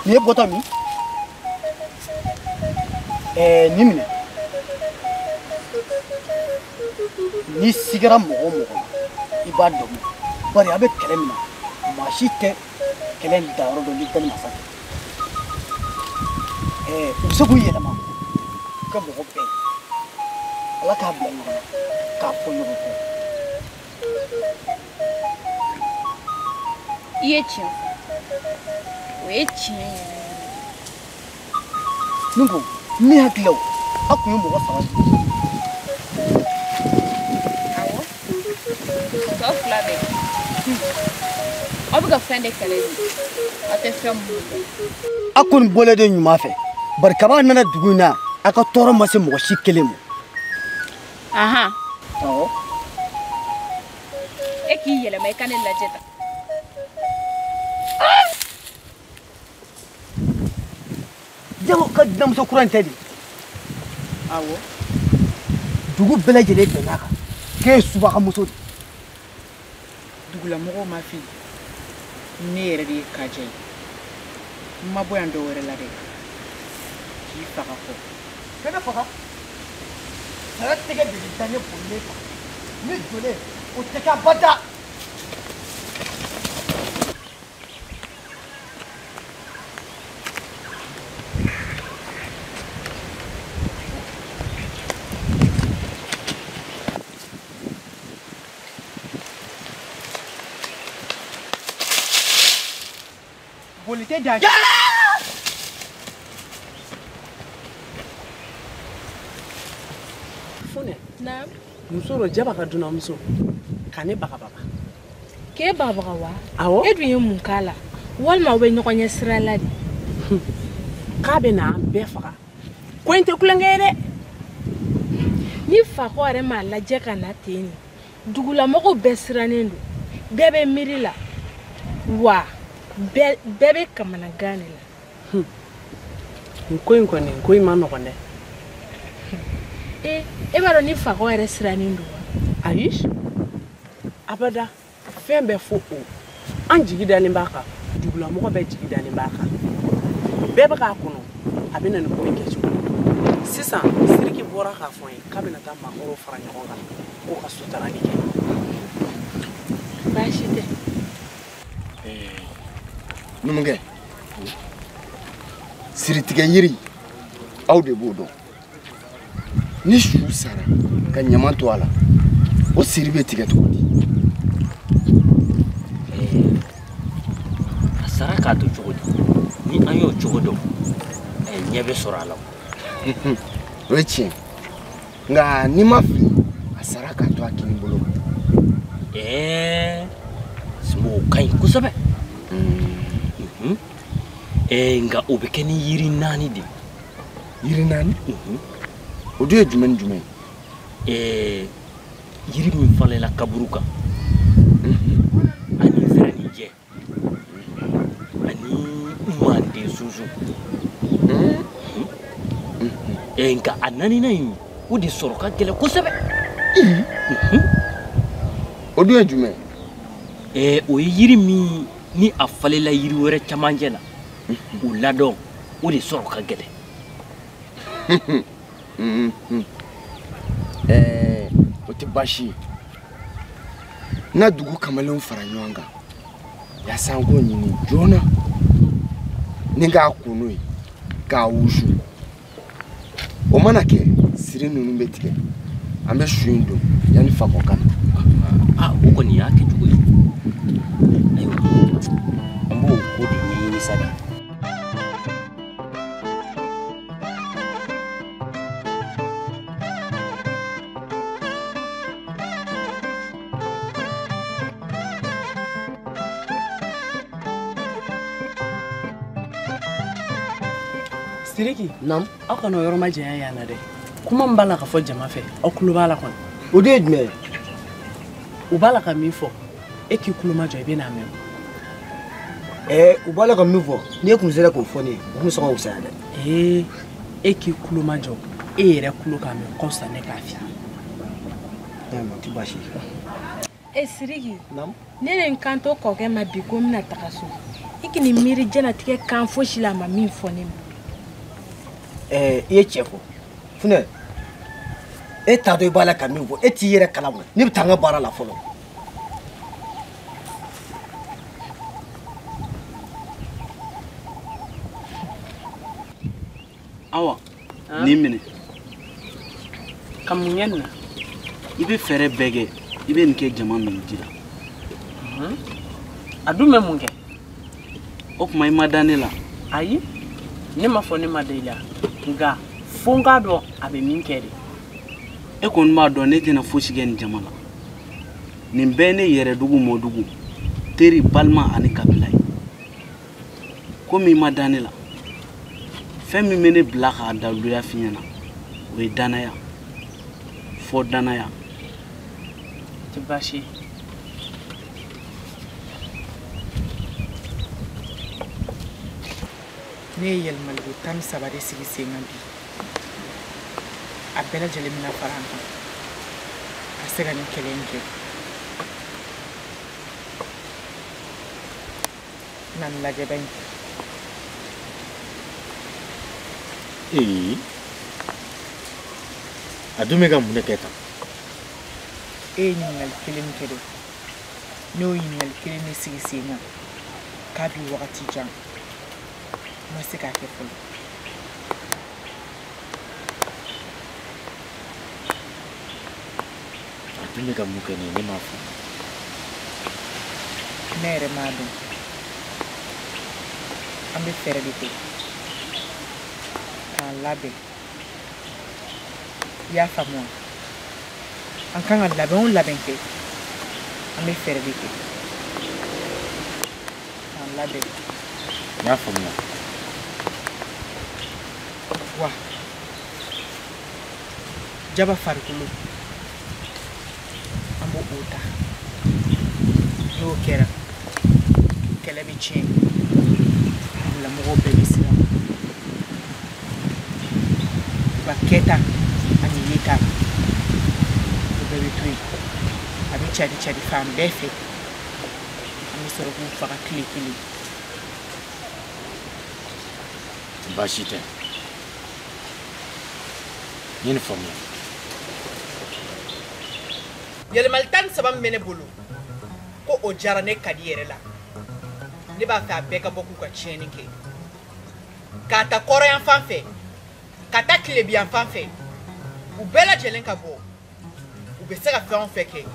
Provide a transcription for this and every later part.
Nin ye bɔtɔ min? Nin minɛ. N'i sigara mɔgɔ o mɔgɔ la, i b'a dɔn. Bari a bɛ kɛlɛ min na, maa si tɛ kɛlɛ in danyɔrɔ dɔn ni dani masa tɛ. U bɛ se k'u yɛlɛma k'u kɛ mɔgɔ bɛɛ ye. Ala k'a bila ɲɔgɔn na, k'a fɔ ɲɔgɔn kɔ. I ye tiɲɛ fɔ. O ye tiɲɛ yɛrɛ yɛrɛ. Ni ko ne hakili la o, aw tun ye mɔgɔ saba de ye. Awɔ. Tɔ fila bɛɛ. Aw bɛ ka fɛn de kɛlɛ bi. Aw tɛ fɛn minnu dɔn. Aw kɔni bɔlen de ɲuman fɛ. Bari kab'a nana dugu in na, aw ka tɔɔrɔ ma se mɔgɔ si kelen ma. Ahan. Awɔ. E k'i yɛlɛma i ka ne lajɛ tan. Jago ka denmuso kura in tɛ de. Awɔ. Dugu bɛɛ lajɛlen bɛnn'a kan k'e ye subaga muso de ye. Dugulamɔgɔw ma fili. Ne yɛrɛ de ye Kaja ye. N ma bɔ yan dɔwɛrɛ la dɛ. K'i faga kɔ. K'e ne faga? Saya tɛgɛ de bɛ da ne bolilen kan. Ne jɔlen, o tɛ kɛ abada. Boli tɛ da. Funɛ. Naam. Muso dɔ Jaba ka dunanmuso ka ne bagabaga. K'e bagabaga wa? Awɔ. E dun ye mun k'a la? Walima aw bɛ ɲɔgɔn ɲɛ sira la de? K'a bɛ na an bɛɛ faga. Ko in tɛ kulonkɛ ye dɛ. Ni fakɔ yɛrɛ m'a lajɛ ka na ten nin, dugulamɔgɔw bɛɛ sirannen don. Bɛɛ bɛ miiri la. Wa bɛɛ bɛ kamanagan de la. Nin ko in kɔni, nin ko in ma nɔgɔn dɛ. E b'a dɔn ni fakɔ yɛrɛ sirannen don wa? Ayi, abada, fɛn bɛɛ fo o. An jigi dalen b'a kan, dugulamɔgɔ bɛɛ jigi dalen b'a kan. Bɛɛ bɛ k'a kɔnɔ, a bɛ na nin ko in kɛcogo la. Sisan, Siriki bɔra k'a fɔ n ye k'a bɛna taa maakɔrɔw fara ɲɔgɔn kan ko ka sutarali kɛ. Baasi tɛ. Numukɛ, siritigɛ yiri, aw de b'o dɔn. Ni su sara ka ɲama to a la, o siri bɛ tigɛ cogo di? A sara k'a to cogo di? Ni an y'o cogo dɔn, ɲɛ bɛ sɔrɔ a la. O ye tiɲɛ. Nka n'i ma fili, a sara k'a to a kini bolo. Sinbo, o ka ɲi kosɛbɛ. Nka o bɛ kɛ ni yiri naani de ye. Yiri naani? O dun ye jumɛn ni jumɛn ye? Yiri min falenna kaburu kan, ani zɛrɛninjɛ, ani manden sunsun. Nka a naaninan in, o de sɔrɔ ka gɛlɛn kosɛbɛ. O dun ye jumɛn ye? O ye yiri min ni a falenna yiri wɛrɛ camancɛ la, o ladɔn, o de sɔrɔ ka gɛlɛn. O tɛ baasi ye. N'a dugu kamalenw fara ɲɔgɔn kan, Yaasa an k'o ɲini joona ni k'a ko n'o ye k'a wusu. O mana kɛ siri ninnu bɛ tigɛ an bɛ su in don yanni Fakɔ ka na. Aa o kɔni y'a kɛcogo ye. Ayiwa an b'o ko de ɲɛɲini sa de. Sidiki, Naam. Aw kana o yɔrɔ ma janya yan na dɛ. Kuma min b'a la ka fɔ jama fɛ, aw tulo b'a la kɔni. O de ye jumɛn ye? U b'a la ka min fɔ, e k'i tulo majɔ i bɛ n'a mɛn. U b'a la ka min fɔ, n'e kun sera k'o fɔ ne ye, o kun bɛ sɔn ka fisaya dɛ. Ee, e k'i tulo majɔ, e yɛrɛ tulo k'a mɛn, ka fisa ne k'a f'i ye. Ayiwa, o tɛ baasi ye. E Sidiki, Naam. Ne de n kan to kɔkɛ ma bi ko n bɛna taga so. I k'i miiri diɲɛlatigɛ kan fosi la a ma min fɔ ne ma. I ye cɛ fɔ Funɛ, e t'a dɔn i b'a la ka min fɔ, e t'i yɛrɛ kalama. Ne bɛ taa n ka baara la fɔlɔ. Awa, nin minɛ. Ka mun kɛ nin na? I bɛ fɛɛrɛ bɛɛ kɛ, i bɛ nin kɛ jama min ji la. A dun bɛ mun kɛ? O tuma i ma da ne la? Ayi, ne ma fɔ ne ma da i la. Nka fo n k'a dɔn a bɛ min kɛ de. E kɔni b'a dɔn ne tɛna fosi kɛ nin jama la. Nin bɛɛ ye ne yɛrɛ dugu mɔdugu, teri, balima ani kabila ye. Komi i ma da ne la, fɛn min bɛ ne bila k'a daluya f'i ɲɛna, o ye danaya. Fɔ danaya. Tɛ baasi ye. Ne ye yɛlɛmaliko 13 de sigi sen kan bi. A bɛɛ lajɛlen bɛna fara an kan ka se ka nin kɛlɛ in kɛ. Na nin lajɛba in. Ee, a dun bɛ ka mun de kɛ tan? E ye ɲininkali kelen min kɛ dɛ, ne y'o ɲininkali kelen de sigi sen kan k'a bi wagati jan. N ma se k'a kɛ fɔlɔ. A dun bɛ ka mun kɛ nin ye, ne m'a faamu. Ne yɛrɛ m'a dɔn. An bɛ fɛɛrɛ de kɛ k'an labɛn. I y'a faamu wa? An kan ka labɛn o labɛn kɛ, an bɛ fɛɛrɛ de kɛ k'an labɛn. N y'a faamuya. Wa jaba farikolo an b'o o ta. N'o kɛra kɛlɛ bɛ tiɲɛ, dugulamɔgɔw bɛɛ bɛ siran. U ka kɛta ani yeta o bɛɛ bɛ to yen. A bɛ cari cari fan bɛɛ fɛ. An bɛ sɔrɔ k'u faga tile kelen. Baasi tɛ. N ye nin faamuya. Yɛlɛmali 13 min bɛ ne bolo, ko o diyara ne Kadi yɛrɛ la. Ne b'a fɛ a bɛɛ ka bɔ k'u ka tiɲɛni kɛ. K'a ta kɔrɔyan fan fɛ, ka taa tilebiyan fan fɛ, u bɛɛ lajɛlen ka bɔ. U bɛ se ka fɛn o fɛn kɛ,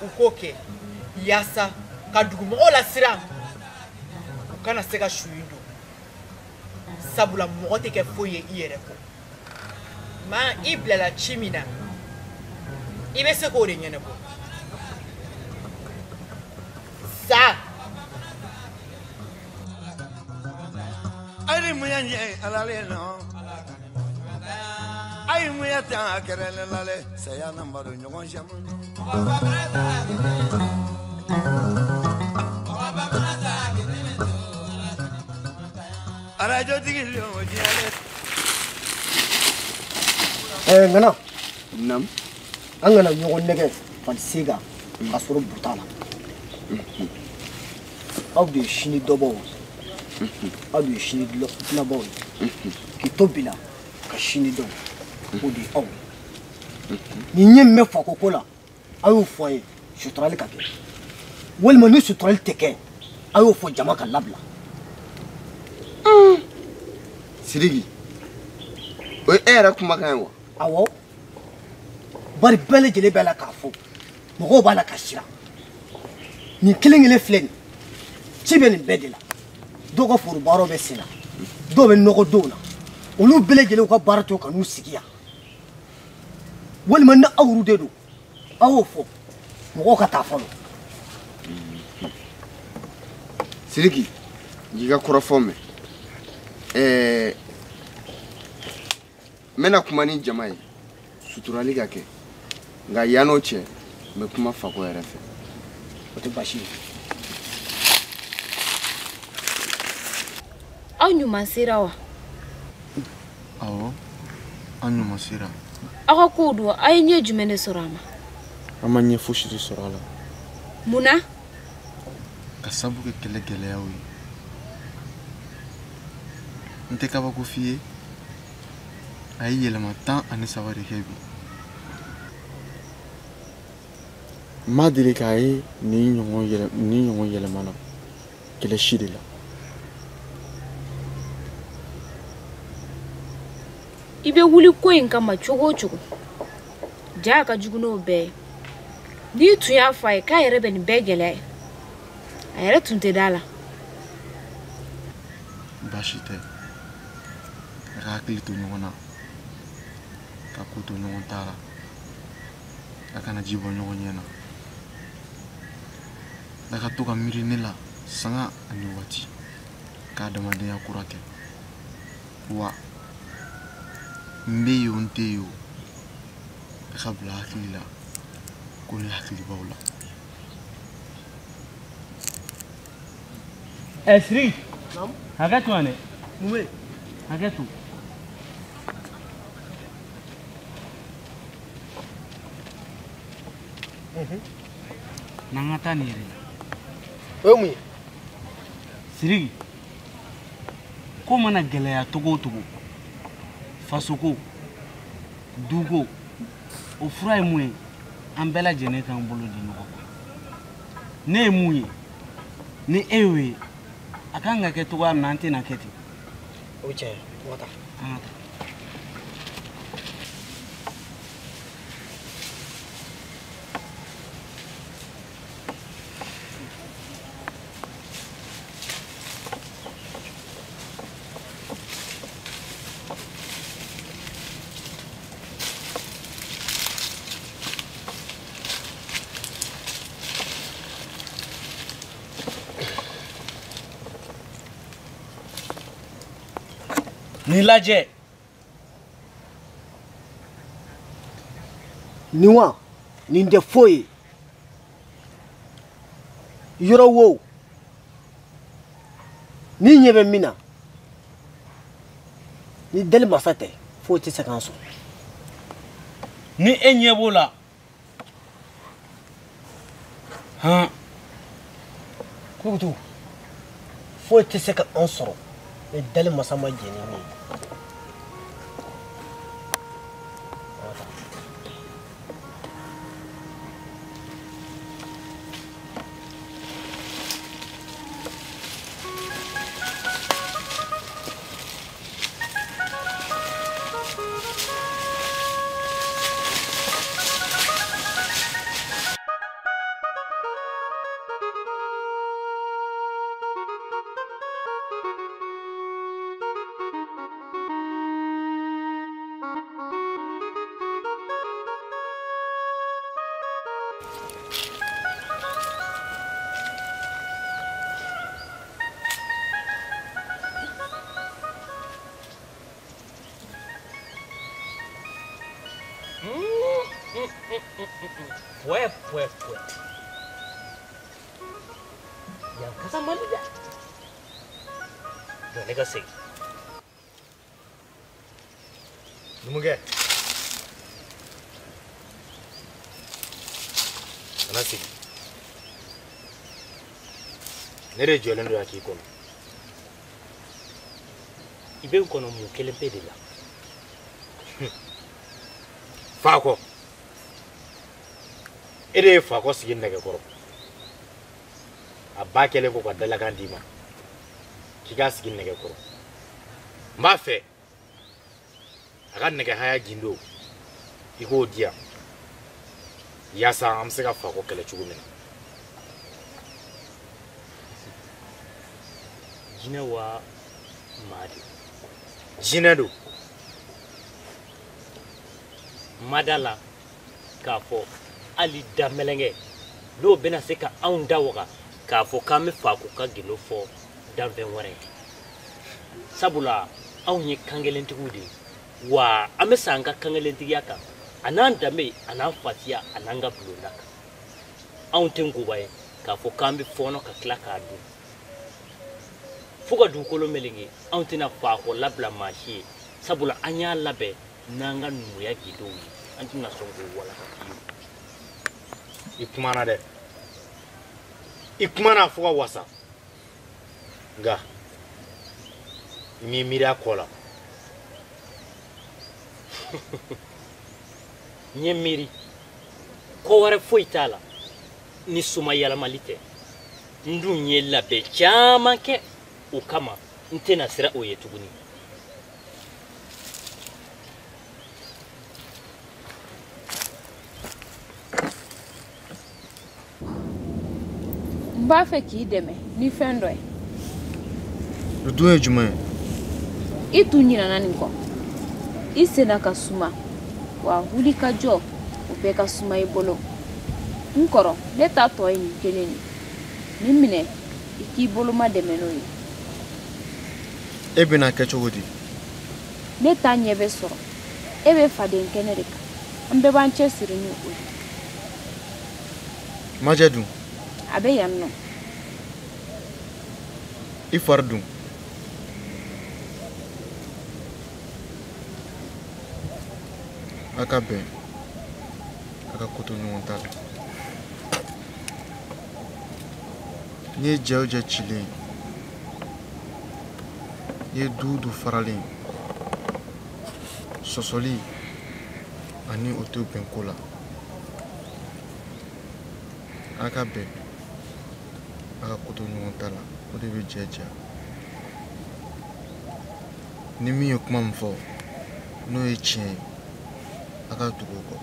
u k'o kɛ yaasa ka dugumɔgɔw lasiran, u kana se ka su in don. Sabula mɔgɔ tɛ kɛ foyi ye i yɛrɛ kɔ. Maa i bilala ci min na, i bɛ se k'o de ɲɛnabɔ. Sa. Ayi mun ya ɲɛ ala le nɔ. Ayi mun ya tan a kɛrɛ ne la lɛ. Saya na baro ɲɔgɔn sɛmu. Arajo tigi le o diɲɛ le. Ŋana. Naam. An kana ɲɔgɔn nɛgɛ falisega ka sɔrɔ bu t'a la. Aw de ye sini dɔbɔw ye. Aw de ye sini dilanbaw ye. K'i to bi la ka sini dɔn, o de ye aw ye. Ni ɲɛ min bɛ Fakɔ ko la, aw y'o fɔ an ye, suturali ka kɛ. Walima ni suturali tɛ kɛ, A y'o fɔ jama ka labila. Sidiki, o ye e yɛrɛ kumakan ye wa? Awɔ. Bari bɛɛ lajɛlen b'a la k'a fɔ. Mɔgɔw b'a la ka siran. Nin kelen kelen filɛ nin. Ci bɛ nin bɛɛ de la. Dɔw ka foro baaraw bɛ sen na. Dɔw bɛ nɔgɔ donw na. Olu bɛɛ lajɛlen ka baara to ka n'u sigi yan. Walima ni aw yɛrɛ de don, aw y'o fɔ. Mɔgɔw ka taa fɔlɔ. Sidiki, n y'i ka kɔrɔfɔ mɛn. N bɛna kuma ni jama ye, suturali ka kɛ. Nka yann'o cɛ, n bɛ kuma Fakɔ yɛrɛ fɛ. O tɛ baasi ye. Aw ɲuman sera wa? Awɔ, an ɲuman sera. Aw ka kow don, aw ye ɲɛ jumɛn de sɔrɔ a ma? An ma ɲɛ fosi de sɔrɔ a la. Mun na? Ka sabu kɛ kɛlɛ gɛlɛyaw ye. N tɛ kabako f'i ye. A ye yɛlɛma 13 de kɛ bi. N ma deli k'a ye nin ɲɔgɔn yɛlɛmana kɛlɛ si de la. I bɛ wuli ko in kama cogo o cogo, ja ka jugu n'o bɛɛ ye. N'i tun y'a fɔ a ye k'a yɛrɛ bɛ nin bɛɛ gɛlɛya ye, a yɛrɛ tun tɛ da la. Baasi tɛ. A ka hakili to ɲɔgɔn na, ka ko to ɲɔgɔn ta la, a kana ji bɔ ɲɔgɔn ɲɛ na. A ka to ka miiri ne la sanga ani waati, ka adamadenya kura kɛ. Wa n bɛ yen o n tɛ yen o, a ka bila hakili la ko ne hakili b'aw la. Sidiki, hakɛ to yan dɛ. Mun bɛ yen? Hakɛ to. N'an ka taa nin yɛrɛ la. O ye mun ye? Sidiki, ko mana gɛlɛya cogo o cogo, fasoko, duko, o fura ye mun ye? An bɛɛ lajɛlen k'an bolo di ɲɔgɔn ma. Ne ye mun ye, ni e y'o ye, a kan ka kɛ cogoya min na, an tɛna kɛ ten. O ye tiɲɛ ye, an ka taa. An ka taa. Nin lajɛ. Nin wa, nin tɛ foyi ye. Yɔrɔ wo, ni ɲɛ bɛ min na, ni dali masa tɛ, foyi tɛ se k'an sɔrɔ. Ni e ɲɛ b'o la, han. Kurukutu, foyi tɛ se ka an sɔrɔ ni dali masa ma jɛn ni min ye. Pwɛ pwɛ pwɛ. Yan kasa man di dɛ. Jɔ ne ka segin. Numukɛ. Kana segin. Ne de jɔlen don yan k'i kɔnɔ. I bɛ n kɔnɔ mun kelen pe de la. Fakɔ. E de ye Fakɔ sigi nɛgɛkɔrɔ. A ba kɛlen ko ka dalakan d'i ma k'i k'a sigi nɛgɛ kɔrɔ. N b'a fɛ a ka nɛgɛ haya gindo i k'o di yan yaasa an bɛ se ka Fakɔ kɛlɛ cogo min na. Jinɛ wa maa de? Jinɛ don. Mada la k'a fɔ hali da mɛlɛnkɛ n'o bɛna se ka anw da waga k'a fɔ k'an bɛ Fakɔ ka gindo fɔ danfɛn wɛrɛ ye. Sabula anw ye kankelentigiw de ye, wa an bɛ s'an ka kankelentigiya kan a n'an danbe a n'an fasiya a n'an ka bulonda kan. Anw tɛ nkoba ye k'a fɔ k'an bɛ fɔɔnɔ ka tila k'a dun. Fo ka dugukolo meleke, anw tɛna Fakɔ labila maa si ye, sabula an y'a labɛn n'an ka numuya gindow ye, an tɛna sɔn k'o walaka fiyewu. I kumana dɛ, i kumana fo ka wasa, nka i m'i miiri a kɔ la. N ye miiri, ko wɛrɛ foyi t'a la ni suma yɛlɛmali tɛ. N dun ye labɛn caman kɛ o kama, n tɛna siran o ye tuguni. N b'a fɛ k'i dɛmɛ ni fɛn dɔ ye. O dun ye jumɛn ye? I tun ɲinɛna nin kɔ. I senna ka suma, wa wuli ka jɔ o bɛɛ ka suma i bolo. N kɔrɔ, ne ta tɔ ye nin kelen ye. Nin minɛ, i k'i boloma dɛmɛ n'o ye. E bɛna kɛ cogo di? Ne ta ɲɛ bɛ sɔrɔ. E bɛ faden kɛnɛ de kan. An bɛɛ b'an cɛsiri ni o ye. Majɛ dun? A bɛ yan nɔ. I fari dun? A ka bɛn, a ka ko to ɲɔgɔn ta la. N'i ye jɛ o jɛ cilen ye, n'i ye du o du faralen ye, sɔsɔli ani o tɛ bɛn ko la. A ka bɛn, a ka ko to ɲɔgɔn ta la, o de bɛ jɛ diya. Ni min ye kuma min fɔ, n'o ye tiɲɛ ye, a ka tugu o kɔ,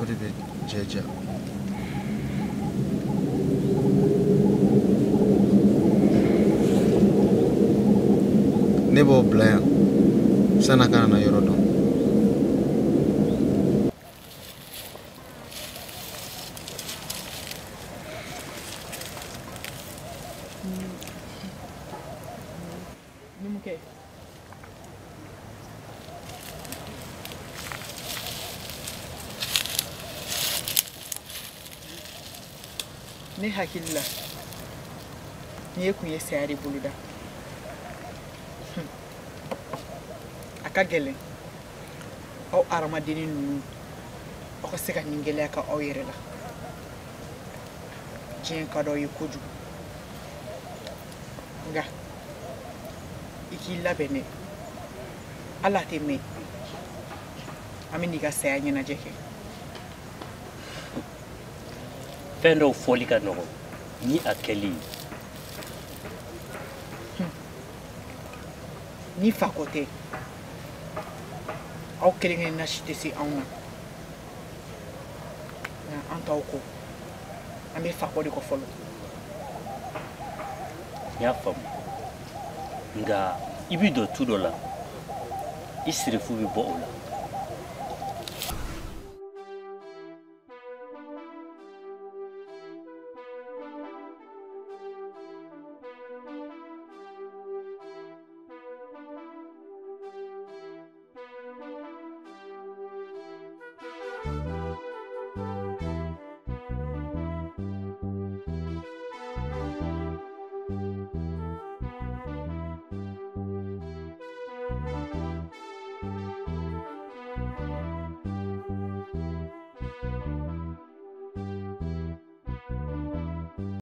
o de bɛ jɛ diya. Ne b'aw bila yan san'a kana na yɔrɔ dɔn. Numukɛ, ne hakili la ni e kun ye saya de boloda, a ka gɛlɛn aw hadamadennin ninnu aw ka se ka nin gɛlɛya ka aw yɛrɛ la. Diɲɛ ka d'aw ye kojugu, nka i k'i labɛn dɛ, hali a tɛ mɛn an bɛ n'i ka saya ɲɛnajɛ kɛ. Fɛn dɔw fɔli ka nɔgɔn ni a kɛli ye. Ni Fakɔ tɛ, aw kelen kelenna si tɛ se anw na, nka an t'aw kɔ, an bɛ Fakɔ de kɔ fɔlɔ. N y'a faamu, nka i bɛ don tu dɔ la, i sirifu bɛ bɔ o la.